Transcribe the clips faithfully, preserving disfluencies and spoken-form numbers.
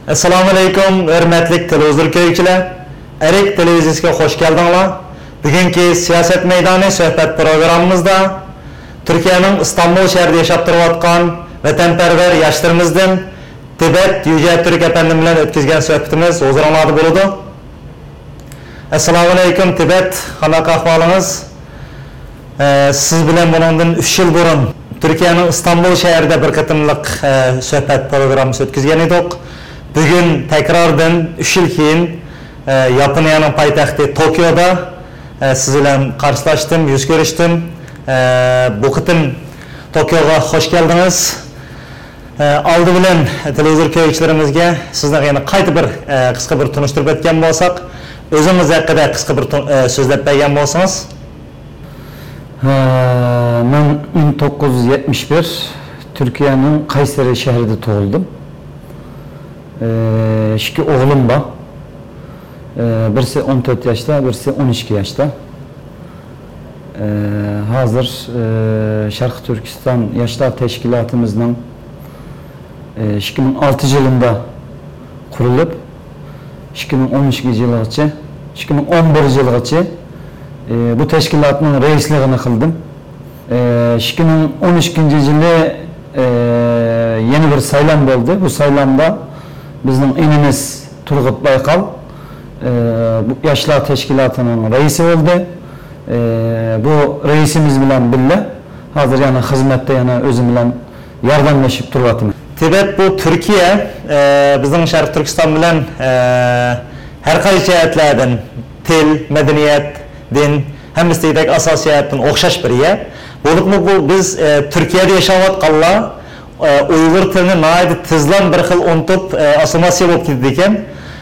ئەسسالامۇئەلەيكۇم، ھۆرمەتلىك تېلېۋىزور كۆرگۈچىلەر! ئەرك تېلېۋىزىيىسىگە خوش كەلدىڭلار. بۈگۈنكى سىياسەت مەيدانى سۆھبەت پروگراممىمىزدا تۈركىيەنىڭ ئىستانبۇل شەھىرىدە ياشاپ تۇرۇۋاتقان ۋەتەنپەرۋەر ياشلىرىمىزدىن تىبەت يۈجە تۈرك ئەپەندىم بىلەن ئۆتكۈزگەن سۆھبىتىمىز ھۇزۇرۇڭلاردا بولىدۇ. ئەسسالامۇئەلەيكۇم، تىبەت، قانداق ئەھۋالىڭىز؟ ئە، سىز بىلەن بۇنىڭدىن ئۈچ يىل بۇرۇن تۈركىيەنىڭ ئىستانبۇل شەھىرىدە بىر قېتىملىق، ئە، سۆھبەت پروگراممىسى ئۆتكۈزگەن ئىدۇق. بۈگۈن تەكراردىن ئۈچ يىل كېيىن، ئە، ياپونىيەنىڭ پايتەختى توكيودا، ئە، سىز بىلەن قارشىلاشتىم، يۈز كۆرۈشتۈم. ئە، بۇ قېتىم توكيوغا خوش كەلدىڭىز. ئە، ئالدى بىلەن تېلېۋىزور كۆرگۈچىلىرىمىزگە سىزنى يەنە قايتا بىر، ئە، قىسقا بىر تونۇشتۇرۇپ ئۆتكەن بولساق، ئۆزىڭىز ھەققىدە قىسقا بىر تون-، ئە، سۆزلەپ بەرگەن بولسىڭىز. ھە، مەن مىڭ توققۇز يۈز يەتمىش بىر تۈركىيەنىڭ قەيسەرى شەھىرىدە تۇغۇلدۇم. ئە، ئىككى ئوغلۇم بار. ئە، بىرسى ئون تۆت ياشتا، بىرسى ئون ئىككى ياشتا. ئە، ھازىر، ئە، شەرقىي تۈركىستان ياشلار تەشكىلاتىمىزنىڭ، ئە، ئىككى مىڭ ئالتىنچى يىلىدا قۇرۇلۇپ، ئىككى مىڭ ئون ئىككىنچى يىلغىچە، ئىككى مىڭ ئون بىرىنچى يىلغىچە، ئە، بۇ تەشكىلاتنىڭ رەئىسلىكىنى قىلدىم. ئە، ئىككى مىڭ ئون ئىككىنچى يىلى، ئە، يەنە بىر سايلام بولدى. بۇ سايلامدا بىزنىڭ ئىنىمىز تۇرغۇت بايقال، ئە، بۇ ياشلار تەشكىلاتىنىڭ رەئىسى بولدى. ئە، بۇ رەئىسىمىز بىلەن بىللە ھازىر يەنە خىزمەتتە يەنە ئۆزۈم بىلەن ياردەملىشىپ تۇرۇۋاتىمەن. تىبەت بۇ تۈركىيە، ئە، بىزنىڭ شەرقىي تۈركىستان بىلەن، ئە، ھەر قايسى جەھەتلەردىن، تىل، مەدەنىيەت، دىن، ھەممىسى دېگۈدەك ئاساسىي جەھەتتىن ئوخشاش بىر يەر. بولۇپمۇ بۇ بىز، ئە، تۈركىيەدە ياشاۋاتقانلار، ئە، ئۇيغۇر تىلىنى ناھايىتى تېزلا بىر خىل ئۇنتۇپ، ئە، ئاسسىمىلياتسىيە بولۇپ كېتىدىكەن.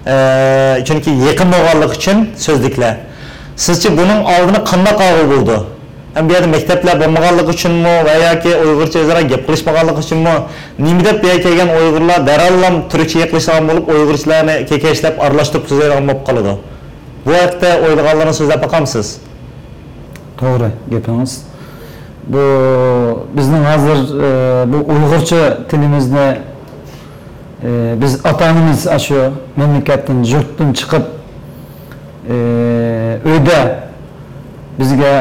ئە، چۈنكى يېقىن بولغانلىقى ئۈچۈن سۆزلۈكلەر. سىزچە بۇنىڭ ئالدىنى قانداق ئالغىلى بولىدۇ؟ ھەم بۇ يەردە مەكتەپلەر بولمىغانلىقى ئۈچۈنمۇ ۋە ياكى ئۇيغۇرچە ئۆزئارا گەپ قىلىشمىغانلىقى ئۈچۈنمۇ، نېمە دەپ بۇ يەرگە كەلگەن ئۇيغۇرلار دەرھاللا تۈركچە گەپ قىلىشىدىغان بولۇپ، ئۇيغۇرچىلارنى كېكەچلەپ ئارىلاشتۇرۇپ سۆزلەيدىغان بولۇپ قالىدۇ؟ بۇ ھەقتە ئويلىغانلىرىڭىزنى سۆزلەپ باقامسىز؟ توغرا گېپىڭىز. بۇ بىزنىڭ ھازىر، ئە، بۇ ئۇيغۇرچە تىلىمىزنى، ئە، بىز ئاتا-ئانىمىز ئاشۇ مەملىكەتتىن، يۇرتتىن چىقىپ، ئە، ئۆيدە بىزگە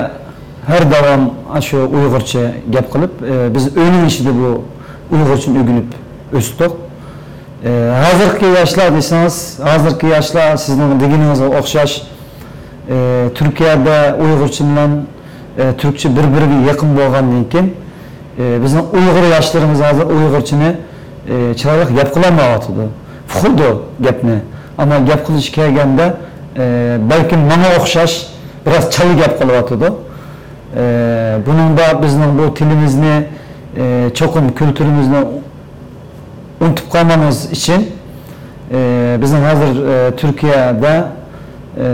ھەر داۋام ئاشۇ ئۇيغۇرچە گەپ قىلىپ، ئە، بىز ئۆينىڭ ئىچىدە بۇ ئۇيغۇرچىنى ئۆگىنىپ ئۆستۇق. ئە، ھازىرقى ياشلار دېسىڭىز، ھازىرقى ياشلار سىزنىڭ دېگىنىڭىزگە ئوخشاش، ئە، تۈركىيەدە ئۇيغۇرچە بىلەن، ئە، تۈركچە بىر-بىرىگە يېقىن بولغاندىن كېيىن، ئە، بىزنىڭ ئۇيغۇر ياشلىرىمىز ھازىر ئۇيغۇرچىنى، ئە، چىرايلىق گەپ قىلالمايۋاتىدۇ. ئۇقىدۇ گەپنى. ئەمما گەپ قىلىش كەلگەندە، ئە، بەلكىم ماڭا ئوخشاش بىراز چالا گەپ قىلىۋاتىدۇ. ئە، بۇنىڭدا بىزنىڭ بۇ تىلىمىزنى، ئە، چوقۇم كۈلتۈرىمىزنى ئۇنتۇپ قالمايمىز ئۈچۈن، ئە، بىزنىڭ ھازىر، ئە، تۈركىيەدە، ئە،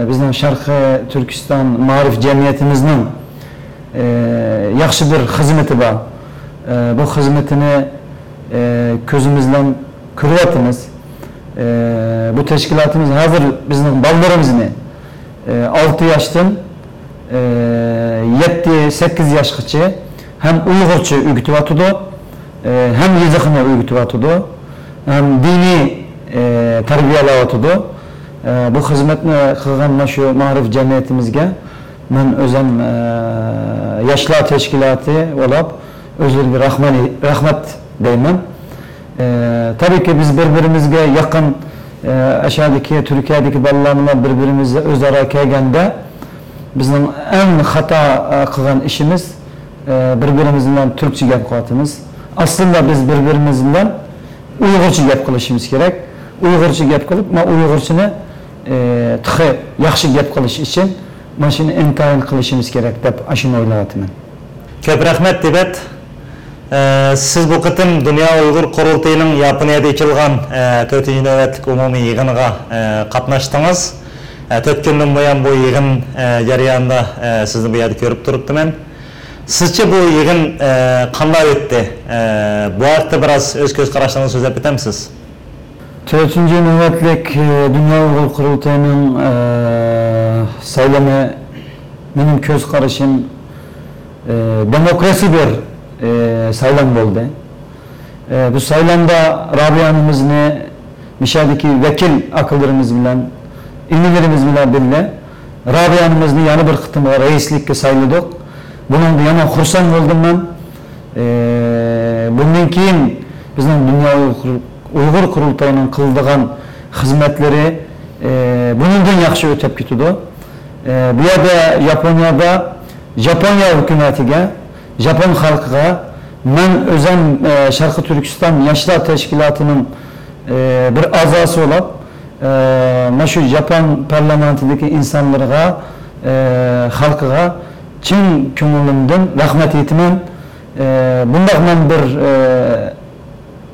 بىزنىڭ شەرقىي تۈركىستان مائارىپ جەمئىيىتىمىزنىڭ، ئە، ياخشى بىر خىزمىتى بار. ئە، بۇ خىزمىتىنى، ئە، كۆزىمىز بىلەن كۆرۈۋاتىمىز. ئە، بۇ تەشكىلاتىمىز ھازىر بىزنىڭ بالىلىرىمىزنى، ئە، ئالتە ياشتىن، ئە، يەتتە، سەككىز ياشقىچە ھەم ئۇيغۇرچە ئۆگىتىۋاتىدۇ، ئە، ھەم يېزىقنى ئۆگىتىۋاتىدۇ، ھەم دىنىي، ئە، تەربىيەلەۋاتىدۇ. ئە، بۇ خىزمەتنى قىلغان مانا شۇ مائارىپ جەمئىيىتىمىزگە مەن ئۆزۈم، ئە، ياشلار تەشكىلاتى بولۇپ، ئۆزلىرىگە رەھمەت، رەھمەت دەيمەن. ئە، تەبىئىيكى، بىز بىر-بىرىمىزگە يېقىن، ئە، ئاشۇدىكى، تۈركىيەدىكى بالىلار بىلەن بىر-بىرىمىزگە ئۆزئارا كەلگەندە، بىزنىڭ ئەڭ خاتا، ئە، قىلغان ئىشىمىز، ئە، بىر-بىرىمىز بىلەن تۈركچە گەپ قىلىۋاتىمىز. ئەسلىدە بىز بىر-بىرىمىز بىلەن ئۇيغۇرچە گەپ قىلىشىمىز كېرەك. ئۇيغۇرچە گەپ قىلىپ، مانا ئۇيغۇرچىنى، ئە، تېخى ياخشى گەپ قىلىش ئۈچۈن مانا شۇنى ئىنتايىن قىلىشىمىز كېرەك دەپ ئاشۇنى ئويلاۋاتىمەن. كۆپ رەھمەت، تىبەت. ئە، سىز بۇ قېتىم دۇنيا ئۇيغۇر قۇرۇلتىيىنىڭ ياپونىيەدە ئېچىلغان، ئە، تۆتىنچى نۆۋەتلىك ئومۇمىي يىغىنىغا، ئە، قاتناشتىڭىز. ئە، تۆت كۈندىن بۇيان بۇ يىغىن، ئە، جەريانىدا، ئە، سىزنى بۇ يەردە كۆرۈپ تۇرۇپتىمەن. سىزچە بۇ يىغىن، ئە، قانداق ئۆتتى؟ ئە، بۇ ھەقتە بىراز ئۆز كۆز قاراشلىرىڭىزنى سۆزلەپ ئۆتەمسىز؟ تۆتىنچى نۆۋەتلىك، ئە، دۇنيا ئۇيغۇر قۇرۇلتىيىنىڭ، ئە، سايلىمى مېنىڭ كۆز قارىشىم، ئە، دېموكراسىي بىر، ئە، سايلام بولدى. ئە، بۇ سايلامدا رابىيە ئانىمىزنى مۇشۇ يەردىكى ۋەكىل ئاكىلىرىمىز بىلەن، ئىنىلىرىمىز بىلەن بىللە رابىيە ئانىمىزنى يەنە بىر قېتىمغا رەئىسلىككە سايلىدۇق. بۇنىڭدا يامان خۇرسەن بولدۇم مەن. ئى، بۇندىن كېيىن بىزنىڭ دۇنيا ئۇيغۇر، ئۇيغۇر قۇرۇلتايىنىڭ قىلىدىغان خىزمەتلىرى، ئى، بۇنىڭدىن ياخشى ئۆتۈپ كېتىدۇ. ئى، بۇ يەردە ياپونىيەدە ياپونىيە ھۆكۈمىتىگە، ياپون خەلقىگە مەن ئۆزۈم، ئى، شەرقىي تۈركىستان ياشلار تەشكىلاتىنىڭ، ئى، بىر ئەزاسى بولۇپ، ئى، مانا شۇ ياپون پارلامېنتىدىكى ئىنسانلىرىغا، ئى، خەلقىگە چىن كۆڭلۈمدىن رەھمەت ئېيتىمەن. ئى، بۇنداق مەن بىر، ئى،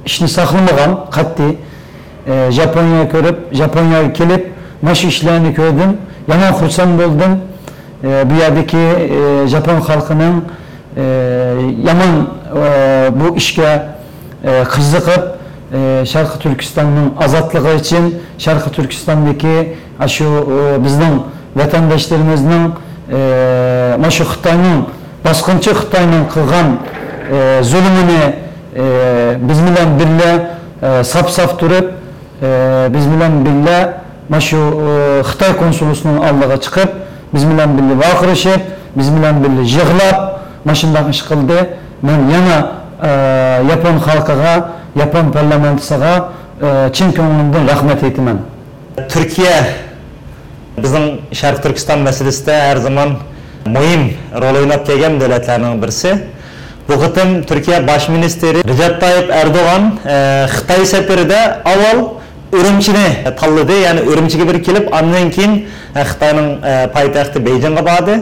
ئىشنى ساقلىمىغان قەتئىي. ئى، ياپونىيە كۆرۈپ، ياپونىيەگە كېلىپ، مانا شۇ ئىشلارنى كۆردۈم. يامان خۇرسەن بولدۇم. ئى، بۇ يەردىكى، ئى، ياپون خەلقىنىڭ، ئى، يامان، ئى، بۇ ئىشكە، ئى، قىزىقىپ، ئى، شەرقىي تۈركىستاننىڭ ئازادلىقى ئۈچۈن، شەرقىي تۈركىستاندىكى ئاشۇ، ئى، بىزنىڭ ۋەتەنداشلىرىمىزنىڭ، ئى، مانا شۇ خىتاينىڭ، باسقۇنچى خىتاينىڭ قىلغان، ئى، زۇلۇمىنى، ئى، بىز بىلەن بىللە، ئى، ساپ-ساپ تۇرۇپ، ئى، بىز بىلەن بىللە مانا شۇ، ئى، خىتاي كونسۇلخانىسىنىڭ ئالدىغا چىقىپ، بىز بىلەن بىللە ۋارقىرىشىپ، بىز بىلەن بىللە يىغلاپ، مانا شۇنداق ئىش قىلدى. مەن يەنە، ئى، ياپون خەلقىگە، ياپون پارلامېنتىسىغا، ئى، چىن كۆڭلۈمدىن رەھمەت ئېيتىمەن. تۈركىيە بىزنىڭ شەرقىي تۈركىستان مەسىلىسىدە ھەر زامان مۇھىم رول ئويناپ كەلگەن دۆلەتلەرنىڭ بىرسى. بۇ قېتىم تۈركىيە باش مىنىستىرى رىجەپ تايىپ ئەردوغان، ئە، خىتاي سەپىرىدە ئاۋۋال ئۈرۈمچىنى تاللىدى، يەنى ئۈرۈمچىگە بىر كېلىپ، ئاندىن كېيىن، ئە، خىتاينىڭ، ئە، پايتەختى بېيجىڭغا باردى.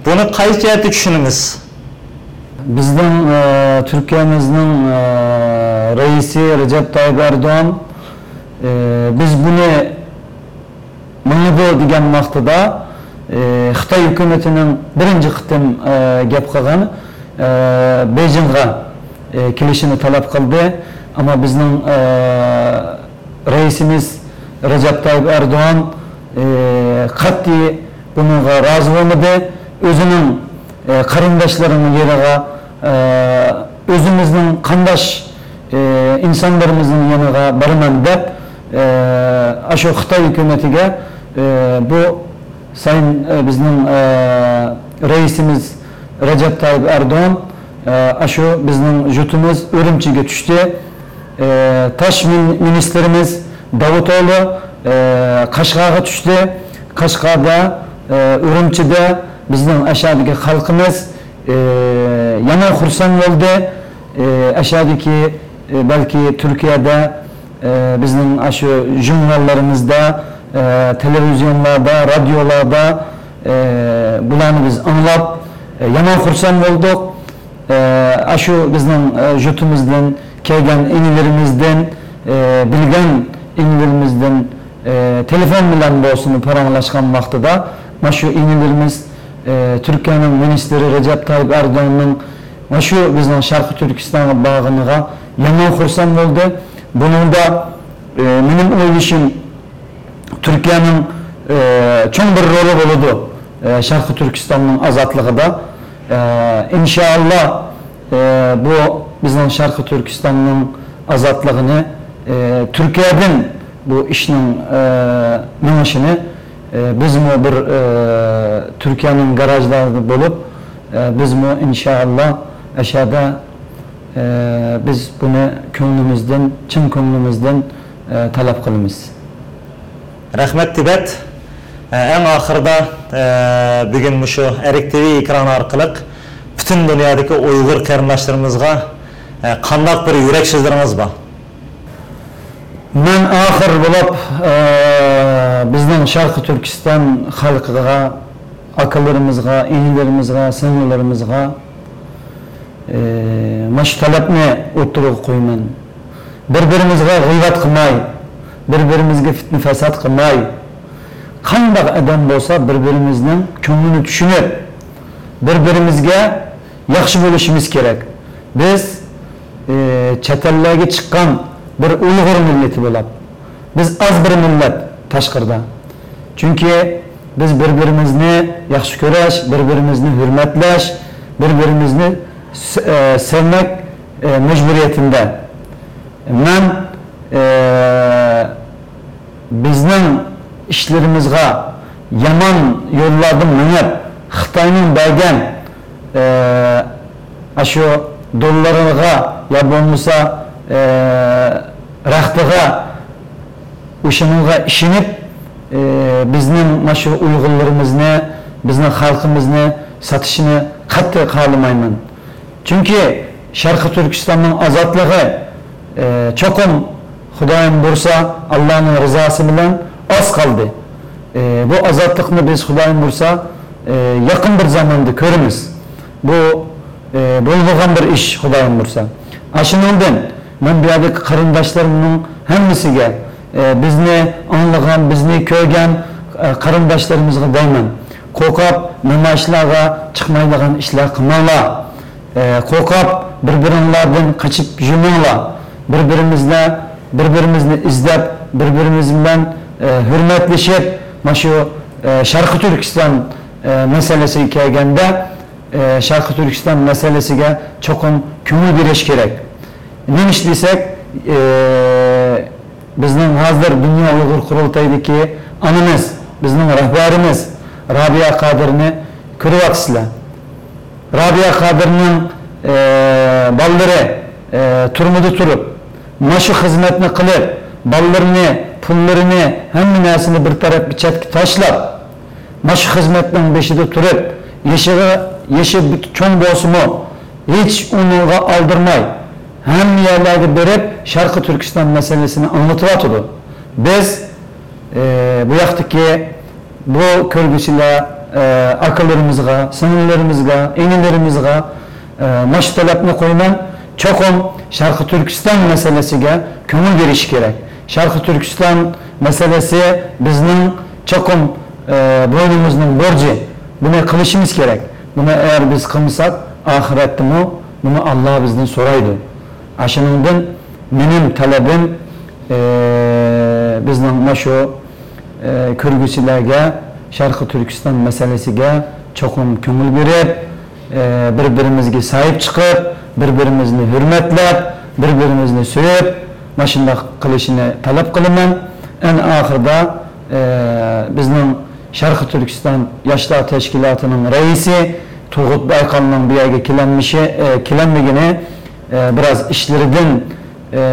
بۇنى قايسى جەھەتتە چۈشىنىمىز؟ بىزنىڭ، ئە، تۈركىيەمىزنىڭ، ئە، رەئىسى رەجەپ تايىپ ئەردوغان، ئە، بىز بۇنى ماڭىدۇ دېگەن ۋاقتىدا، ئە، خىتاي ھۆكۈمىتىنىڭ بىرىنچى قېتىم، ئە، گەپ قىلغان، ئە، بېيجىڭغا، ئە، كېلىشىنى تەلەپ قىلدى. ئەمما بىزنىڭ، ئە، رەئىسىمىز رەجەپ تايىپ ئەردوغان، ئى، قەتئىي بۇنىڭغا رازى بولمىدى. ئۆزىنىڭ، ئى، قېرىنداشلىرىنىڭ يېنىغا، ئى، ئۆزىمىزنىڭ قانداش، ئى، ئىنسانلىرىمىزنىڭ يېنىغا بارىمەن دەپ، ئى، ئاشۇ خىتاي ھۆكۈمىتىگە، ئى، بۇ سايىن، ئى، بىزنىڭ، ئى، رەئىسىمىز رەجەپ تايىپ ئەردوغان، ئە، ئاشۇ بىزنىڭ يۇرتىمىز ئۈرۈمچىگە چۈشتى. ئە، تاش مىن-، مىنىستىرىمىز داۋۇتئوغلۇ، ئە، قەشقەرگە چۈشتى. قەشقەردە، ئە، ئۈرۈمچىدە بىزنىڭ ئەشەدىكى خەلقىمىز، ئە، يامان خۇرسەن بولدى. ئە، ئەشەدىكى، ئە، بەلكى تۈركىيەدە ئە، بىزنىڭ ئاشۇ ژۇرناللىرىمىزدا، ئە، تېلېۋىزىيونلاردا، رادىيولاردا، ئە، بۇلارنى بىز ئاڭلاپ، ئە، يامان خۇرسەن بولدۇق. ئە، ئاشۇ بىزنىڭ، ئە، يۇرتىمىزدىن كەلگەن ئىنىلىرىمىزدىن، ئە، بىلگەن ئىنىلىرىمىزدىن، ئە، تېلېفون بىلەن بولسىمۇ پاراڭلاشقان ۋاقتىدا، مانا شۇ ئىنىلىرىمىز، ئە، تۈركىيەنىڭ مىنىستىرى رەجەپ تايىپ ئەردوغاننىڭ مانا شۇ بىزنىڭ شەرقىي تۈركىستانغا بارغىنىغا يامان خۇرسەن بولدى. بۇنىڭدا، ئى، مېنىڭ ئويلىشىم، تۈركىيەنىڭ، ئى، چوڭ بىر رولى بولىدۇ، ئى، شەرقىي تۈركىستاننىڭ ئازادلىقىدا. ئى، ئىنشائاللا، ئى، بۇ بىزنىڭ شەرقىي تۈركىستاننىڭ ئازادلىقىنى، ئى، تۈركىيەدىن بۇ ئىشنىڭ، ئى، مېڭىشىنى، ئى، بىزمۇ بىر، ئى، تۈركىيەنىڭ گاراژلارىدا بولۇپ، ئە، بىزمۇ ئىنشائاللا ئەشەدە، ئە، بىز بۇنى كۆڭلىمىزدىن، چىن كۆڭلىمىزدىن، ئە، تەلەپ قىلىمىز. رەھمەت، تىبەت. ئە، ئەڭ ئاخىرىدا، ئە، بۈگۈن مۇشۇ ئەرك تىۋى ئېكرانى ئارقىلىق پۈتۈن دۇنيادىكى ئۇيغۇر قېرىنداشلىرىمىزغا، ئە، قانداق بىر يۈرەك سۆزلىرىڭىز بار؟ مەن ئاخىر بولۇپ، ئە، بىزنىڭ شەرقىي تۈركىستان خەلقىگە، ئاكىلىرىمىزغا، ئىنىلىرىمىزغا، سىڭىللىرىمىزغا، ئە، مانا شۇ تەلەپنى ئوتتۇرىغا قويىمەن. بىر-بىرىمىزگە غىيۋەت قىلماي، بىر-بىرىمىزگە پىتنە-پەساد قىلماي، قانداق ئادەم بولسا بىر-بىرىمىزنىڭ كۆڭلىنى چۈشىنىپ، بىر-بىرىمىزگە ياخشى بولۇشىمىز كېرەك. بىز، ئى، چەت ئەللەرگە چىققان بىر ئۇيغۇر مىللىتى بولاپ، بىز ئاز بىر مىللەت تاشقىرىدا. چۈنكى بىز بىر-بىرىمىزنى ياخشى كۆرۈش، بىر-بىرىمىزنى ھۆرمەتلەش، بىر-بىرىمىزنى س-، ئى، سۆيمەك، ئى، مەجبۇرىيىتىندە. مەن، ئى، ئىشلىرىمىزغا يامان يوللاردىن مېڭىپ، خىتاينىڭ بەرگەن، ئە، ئاشۇ دوللىرىغا يا بولمىسا، ئە، رەختىغا، ئوشۇنىڭغا ئىشىنىپ، ئە، بىزنىڭ مانا شۇ ئۇيغۇرلىرىمىزنى، بىزنىڭ خەلقىمىزنى ساتىشىنى قەتئىي خالىمايمەن. چۈنكى شەرقىي تۈركىستاننىڭ ئازادلىقى، ئە، چوقۇم خۇدايىم بۇيرۇسا، ئاللانىڭ رىزاسى بىلەن ئاز قالدى. ئە، بۇ ئازادلىقنى بىز خۇدايىم بۇيرۇسا، ئە، يېقىن بىر زاماندا كۆرىمىز. بۇ، ئە، بولىدىغان بىر ئىش خۇدايىم بۇيرۇسا. ئاشۇنىڭدىن مەن بۇ يەردىكى قېرىنداشلىرىمنىڭ ھەممىسىگە، ئە، بىزنى ئاڭلىغان، بىزنى كۆرگەن، ئە، قېرىنداشلىرىمىزغا دەيمەن. قورقۇپ نامايىشلارغا چىقمايدىغان ئىشلار قىلماڭلار. ئە، قورقۇپ بىر-بىرىڭلاردىن قېچىپ يۈرمەڭلار. بىر-بىرىمىزلە، بىر-بىرىمىزنى ئىزدەپ، بىر-بىرىمىز بىلەن، ئە، ھۆرمەتلىشىپ، مانا شۇ، ئە، شەرقىي تۈركىستان، ئە، مەسىلىسىگە كەلگەندە، ئە، شەرقىي تۈركىستان مەسىلىسىگە چوقۇم كۆڭۈل بۆلۈش كېرەك. نېمە ئىش دېسەك، ئە، بىزنىڭ ھازىر دۇنيا ئۇيغۇر قۇرۇلتايىدىكى ئانىمىز، بىزنىڭ رەھبىرىمىز رابىيە قادىرنى كۆرۈۋاتىسىلەر. رابىيە قادىرنىڭ، ئە، بالىلىرى، ئە، تۈرمىدە تۇرۇپ، مانا شۇ خىزمەتنى قىلىپ، بالىلىرىنى، پۇللىرىنى، ھەممە نەرسىنى بىر تەرەپكە چەتكە تاشلاپ، مانا شۇ خىزمەتنىڭ بېشىدا تۇرۇپ، يېشىغا، يېشى چوڭ بولسىمۇ، ھېچ ئۇنىڭغا ئالدىرىماي، ھەممە يەرلەرگە بېرىپ، شەرقىي تۈركىستان مەسىلىسىنى ئاڭلىتىۋاتىدۇ. بىز، ئى، بۇ ياقتىكى بۇ كۆرگۈچىلەر، ئى، ئاكىلىرىمىزغا، سىڭىللىرىمىزغا، ئىنىلىرىمىزغا، ئى، مانا شۇ تەلەپنى قويىمەن، چوقۇم شەرقىي تۈركىستان مەسىلىسىگە كۆڭۈل بۆلۈشى كېرەك. شەرقىي تۈركىستان مەسىلىسى بىزنىڭ چوقۇم، ئى، بوينىمىزنىڭ بورجى. بۇنى قىلىشىمىز كېرەك. بۇنى ئەگەر بىز قىلمىساق، ئاخىرەتتىمۇ بۇنى ئاللا بىزدىن سورايدۇ. ئاشۇنىڭدىن مېنىڭ تەلىپىم، ئى، بىزنىڭ مانا شۇ، ئى، كۆرگۈچىلەرگە شەرقىي تۈركىستان مەسىلىسىگە چوقۇم كۆڭۈل بۆلۈپ، ئى، بىر-بىرىمىزگە ساھىب چىقىپ، بىر-بىرىمىزنى ھۆرمەتلەپ، بىر-بىرىمىزنى سۆيۈپ، مانا شۇنداق قىلىشىنى تەلەپ قىلىمەن. ئەڭ ئاخىرىدا، ئى، بىزنىڭ شەرقىي تۈركىستان ياشلار تەشكىلاتىنىڭ رەئىسى تۇغۇت بايقالنىڭ بۇ يەرگە كېلەلمىشى، ئى، كېلەلمىگىنى، ئى، بىراز ئىشلىرىدىن، ئى،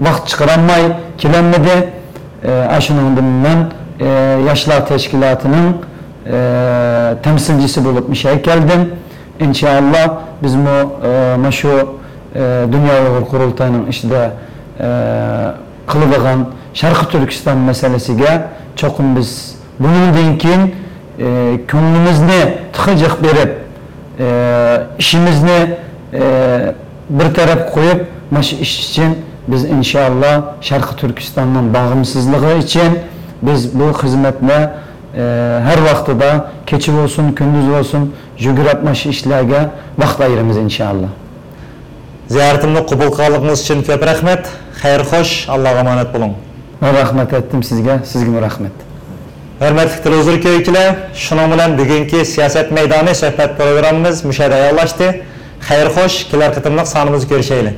ۋاقىت چىقىرالماي كېلەلمىدى. ئى، ئاشۇنىڭدىن مەن، ئى، ياشلار تەشكىلاتىنىڭ، ئى، تەمسىلچىسى بولۇپ مۇشۇ يەرگە كەلدىم. ئىنشائاللا، بىزمۇ، ئى، مانا شۇ، ئى، دۇنيا ئۇيغۇر قۇرۇلتايىنىڭ ئىچىدە، ئى، قىلىدىغان شەرقىي تۈركىستان مەسىلىسىگە چوقۇم بىز بۇنىڭدىن كېيىن، ئى، كۆڭلىمىزنى تېخى جىق بېرىپ، ئى، ئىشىمىزنى، ئى، بىر تەرەپكە قويۇپ، مانا شۇ ئىش ئۈچۈن بىز ئىنشائاللا شەرقىي تۈركىستاننىڭ باغىمسىزلىقى ئۈچۈن بىز بۇ خىزمەتنى، ئى، ھەر ۋاقتىدا كېچە بولسۇن، كۈندۈز بولسۇن يۈگۈرۈپ مانا شۇ ئىشلارغا ۋاقىت ئايرىمىز ئىنشائاللا. زىيارىتىمنى قوبۇل قىلغانلىقىڭىز ئۈچۈن كۆپ رەھمەت. خەير خوش، ئاللاغا ئامانەت بولۇڭ. مەن رەھمەت ئېيتتىم سىزگە، سىزگىمۇ رەھمەت. ھۆرمەتلىك تېلېۋىزور كۆرگۈچىلەر، شۇنىڭ بىلەن بۈگۈنكى سىياسەت مەيدانى سۆھبەت پروگراممىمىز مۇشۇ يەردە ئاياغلاشتى. خەير خوش، كېلەر قېتىملىق سانىمىزدا كۆرۈشەيلى.